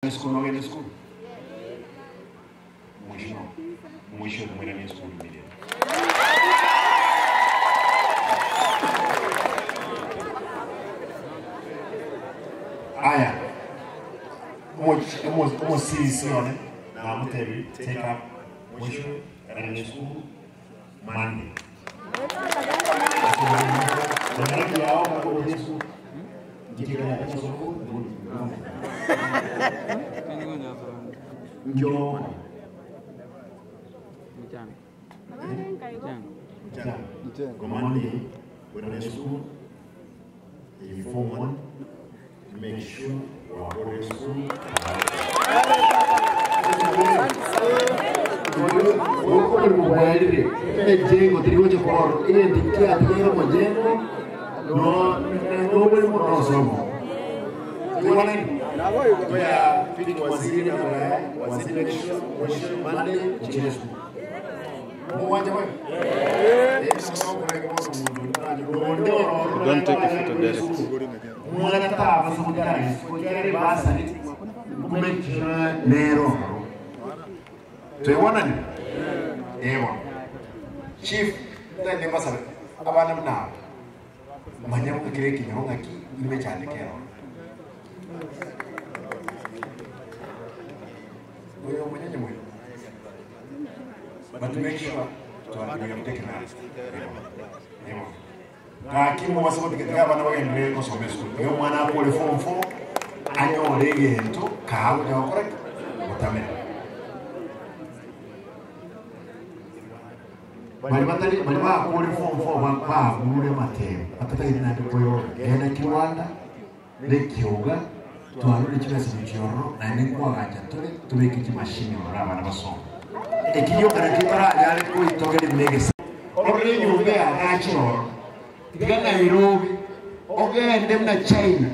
Esukuru nogende esukuru? Mwisho mwisho nimwirane esukuru immediately. Aya, omo- omo- omosisi one namotebi take up mwisho erane esukuru Monday. Make sure you are always school. Okorimugwaerire ejengo tirigocha korora egento kiatigere omojengo nobori nosomo Oya pili waziri na waziri make sure mwisho Monday mchele school. Muwanja wewe. Don't take a photo direct. Mwana tava sekondari sekondari basa kumekishona nero Tuiwonani? Ewa. Chief, ndende masaba abana mnabo. Manya mukire kinyoro ngaki nime cyane kero. Oyo munyenye mwe. But make sure to we have taken out. Ewa. Ngaki mu basaba tikete abana bagendere gosoma school. Iyo mwana akore form 4 anyore egento kawe yakora mutamera. bari batari bari bakure form 4 bagure mateo batatagire nande koyo genda kiwanda rekiuga twarure chibesa muchiororo naende nkwagacha tore tubeke chimashini ora abana basoma ekiyoka kitaranyare koitogere negesa orore nyumba yagachiroro tiga Nairobi ogende muna China.